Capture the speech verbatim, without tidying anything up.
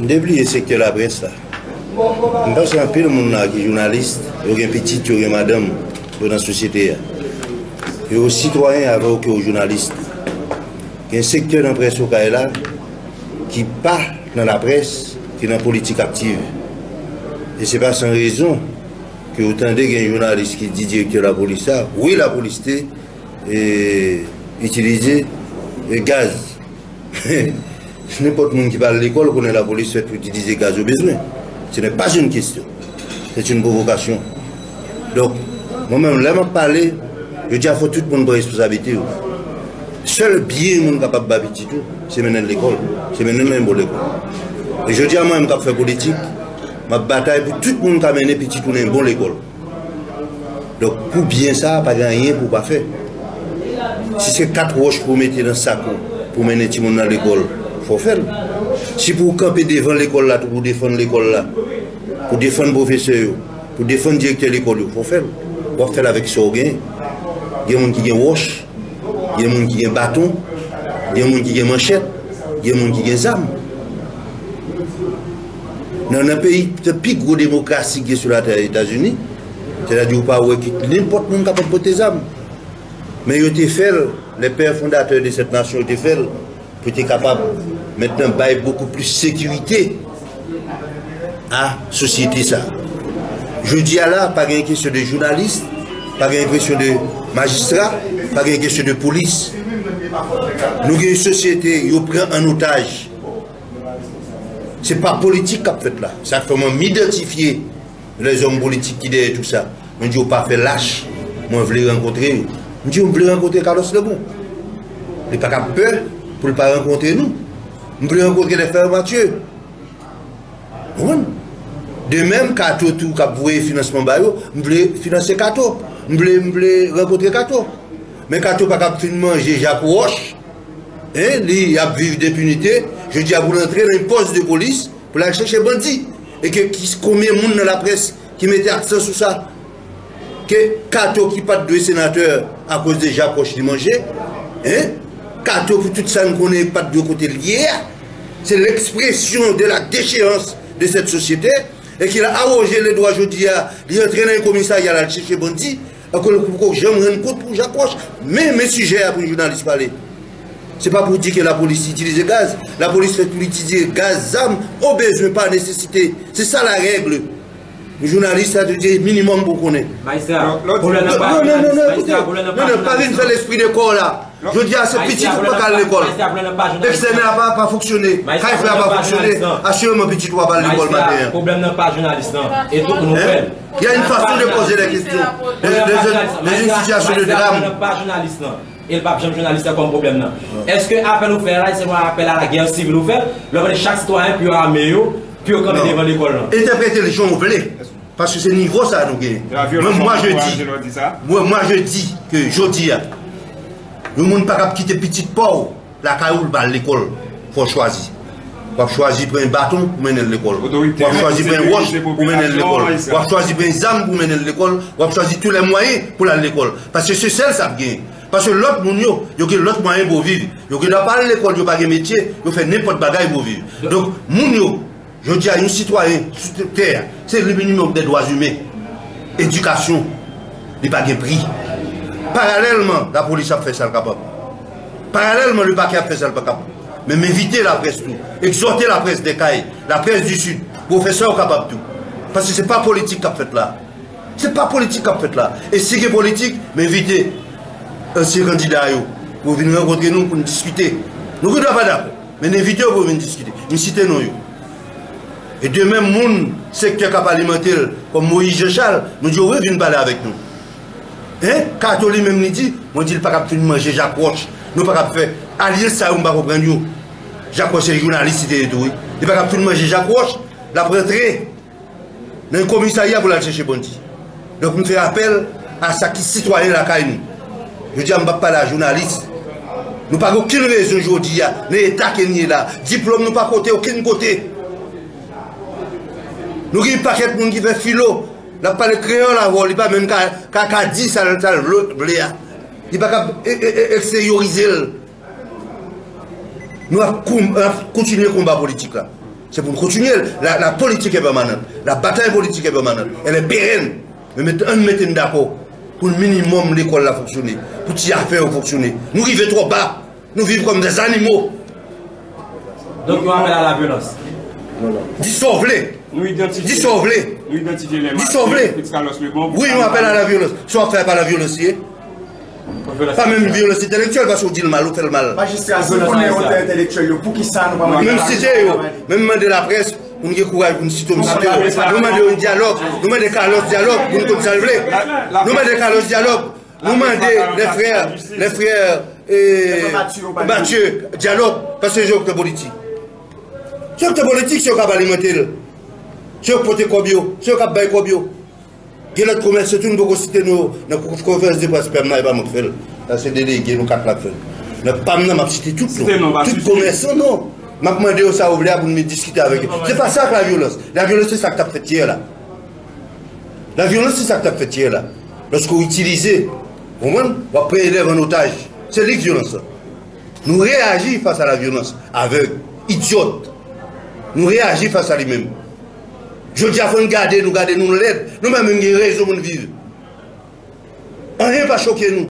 M te bliye sektè laprès la. M panse anpil moun la ki jounalis, yo gen pitit, yo gen madanm, yo nan sosyete a. Yo sitwayen avè w ke yo jounalis tou. Gen sektè nan près Okay la ki pa nan laprès, ki nan politik aktiv. E se pa san rezon ke w tande gen jounalis ki di direktè lapolis la, wi, lapolis te, e, itilize, e, gaz. Nenpòt moun ki pa al lekòl konnen lapolis fèt pou itilize gaz obezwen. Ce n'est pas une question. C'est une provocation. Donk, mwen menm, lè m ap pale, yo di a fò tout moun pran responsablite yo. Sèl byen moun kapab ba pitit ou, se mennen l lekòl. Se mennen l nan yon bon lekòl. E jodi a, mwen menm k ap fè politik, m ap batay pou tout moun ka mennen pitit ou nan yon bon lekòl. Donk, pou byen sa a, pa gen anyen pou w pa fè. Si se kat wòch pou w mete nan sak ou, pou w mennen timoun nan lekòl, fò w fè l. Si pou w kanpe devan lekòl la tou, pou w defann lekòl la, pou w defann pwofesè yo, pou w defann direktè lekòl yo, fò w fè l. W ap fè l avèk sa w genyen. Gen moun ki gen wòch, gen moun ki gen baton, gen moun ki gen manchèt, gen moun ki gen zam. Nan, nan peyi, pi gwo demokrasi ki gen sou latè, Etazini, sètadi ou pa wè ki nenpòt moun kapab pote zam. Men yo te fè l, les pères fondateurs de cette nation, yo te fè l pou te kapab mentnan bay beaucoup plus sécurité a sosyete sa. Jodi a la, pa gen kesyon de jounalis, pa gen kesyon de majistra, pa gen kesyon de polis. Nou gen yon sosyete yo pran an otaj. Se pa politik k ap fèt la. Sa fè mwen m idantifye lèzòm politik ki dèyè tou sa. Mwen di yo pa fè lach. Mwen vle rankontre yo. M di yo m vle rankontre Carlos Lebon. Li pa ka pè pou l pa rankontre nou. M vle rankontre les frères Mathieu. Konprann? De menm, Kato tou k ap voye finansman ba yo, m vle finanse Kato. M vle, m vle rankontre Kato. Men Kato pa kab fin manje Jak Wòch. Hein, li ap viv denpinite. Jodi a pou l antre nan yon pòs de polis pou l al chèche bandi. E ke ki, konbyen moun nan laprès ki mete aksan sou sa? Ke Kato ki pa t dwe senatè akoz de Jak Wòch li manje, hein? Kato pou tout sa n konnen pa t dwe kote l ye a. Se l'expression de la déchéance de cette société. E ki l awoje ledwa jodi a, li antre nan yon komisarya, l al chèche bandi, akoz li poko janm rann kont pou Jak Wòch. Men, men sijè a pou jounalis pale. Se pa pou di ke lapolis itilize gaz. Lapolis fèt pou li itilize gaz, zam, o bezwen, pa nesesite. Se sa larèg. Yon jounalis, sa te di minimòm pou w konnen. Majistra, pwoblèm nan pa jounalis. Non, non, non, non, non, pa vin fè lespri de kò la. Jodi a, se pitit ou pa ka al lekòl. Ekstènè a pa, pa fonksyone. Kay frè a pa fonksyone. Asireman, pitit ou a pa al lekòl maten an. Pwoblèm nan pa jounalis lan. E tout nou fè l. Il y a une façon de poser les questions. Dans, dans, dans une situation de drame. Pwoblèm nan pa jounalis lan. E l p ap janm jounalis lan kòm pwoblèm nan. Èske apèl ou fè la, se yon apèl a la guerre civile ou fè l? Lè w mande chak sitwayen pou yo ame yo, pou yo kanpe devan lekòl lan. Entèprete l jan w vle. Paske se nivo sa a nou genyen. Mwen, mwa je di, mwen, mwa je di ke jodi a, yon moun pa kab kite pitit pa w lakay ou l pa al lekòl. Fò w chwazi. W ap chwazi pran yon baton pou mennen l lekòl. W ap chwazi pran yon wòch pou mennen l lekòl. W ap chwazi pran yon zam pou mennen l lekòl. W ap chwazi tou lè mwayen pou l al lekòl. Paske se sèl sa k genyen. Paske lòt moun yo, yo gen lòt mwayen pou yo viv. Yo gen dwa pa al lekòl, yo pa gen metye, yo fè nenpòt bagay pou yo viv. Donk, moun yo, jodi a, yon sitwayen sou tè a, se le minimum des droits humains. Edikasyon, li pa gen pri. Paralèlman, lapolis ap fè sa l kapab. Paralèlman, le pakè ap fè sa l pa kapab. Men m envite laprès tou, egzòte laprès de kay, laprès du Sud, pwofesè yo kapab tou. Paske se pa politik k ap fèt la. Se pa politik k ap fèt la. E si gen politik, m envite ansyen kandida yo pou yo vin rankontre nou pou n diskite. Nou gen dwa pa dakò, men n envite yo pou yo vin diskite. M site non yo. E de menm moun, sektè k ap alimante l, kòm Moïse Jean Charles, nou di yo wi, vin pale avèk nou. Hein? Kato li menm li di, mwen di l pa kab fin manje Jak Wòch. Nou pa kab fè alyans sa yo, m pa konprann yo. Jak Wòch se jounalis li te ye tou wi. Li pa kab fin manje Jak Wòch, l ap rantre nan yon komisarya pou l al chèche bandi. Donk, m fè apèl a sa ki sitwayen lakay nou. Jodi a, m p ap pale a jounalis. Nou pa gen okenn rezon jodi a, nan eta ke n ye la. Diplòm nou pa pote okenn kote. Nou gen yon pakèt moun ki fè filo, l ap pale kreyòl avè w, li pa menm ka, ka, ka di sa l, sa l vle, vle a. Li pa ka e, e, e, eksteryorize l. Nou ap koum-, ap kontinye konba politik la. Se pou n kontinye l. La, la politique est permanente. La bataille politique est permanente. Elle est pérenne. Men met, ann mete n dakò pou minimòm lekòl la fonksyone, pou ti afè yo fonksyone. Nou rive twò ba. Nou viv kòm dè zanimo. Donk, yon apèl a la vyolans. Di sa w vle. Nou idantifye. Di sa w vle. Nou idantifye lè Di sa w vle. Fritz Carlos Lebon. Wi, yon apèl a la vyolans. Sa w ap fè pa la vyolans ye. Pa menm vyolans entèlektyèl, paske w di l mal, ou fè l mal. Majistra, si w konnen otè entèlektyèl yo, poukisa nou pa mande Menm site yo, menm mande laprès, pou n gen kouraj pou n site yo, m site yo. Nou mande yon dyalòg, nou mande Carlos dyalòg, pou n konn sa l vle. Nou mande Carlos dyalòg, nou mande les frères, les frères eh, Mathieu dyalòg, paske se yo k te politik. Se yo k te politik, se yo k ap alimante l. Se yo k pote kòb yo, se yo k ap bay kòb yo. Gen lòt komèsan tou, nou poko site non yo nan konferans de près pèm nan, e pa mwen k fè l. Sa se delege nou kat la k fè l. Nan pam nan, m ap site tout non. Tout komèsan non. M ap mande yo sa yo vle a pou n vin diskite avèk yo. Se pa sa k la vyolans. La vyolans se sa k t ap fèt yè la. La vyolans se sa k t ap fèt yè la. Lòske w itilize, w konprann, w ap pran elèv an otaj. Se li k vyolans lan. Nou reyaji fas a la vyolans avèg, idyòt. Nou reyaji fas a li menm. Jodi a fò n gade nou, gade nou lèd. Nou pa menm gen rezon pou n viv. Anyen pa choke nou.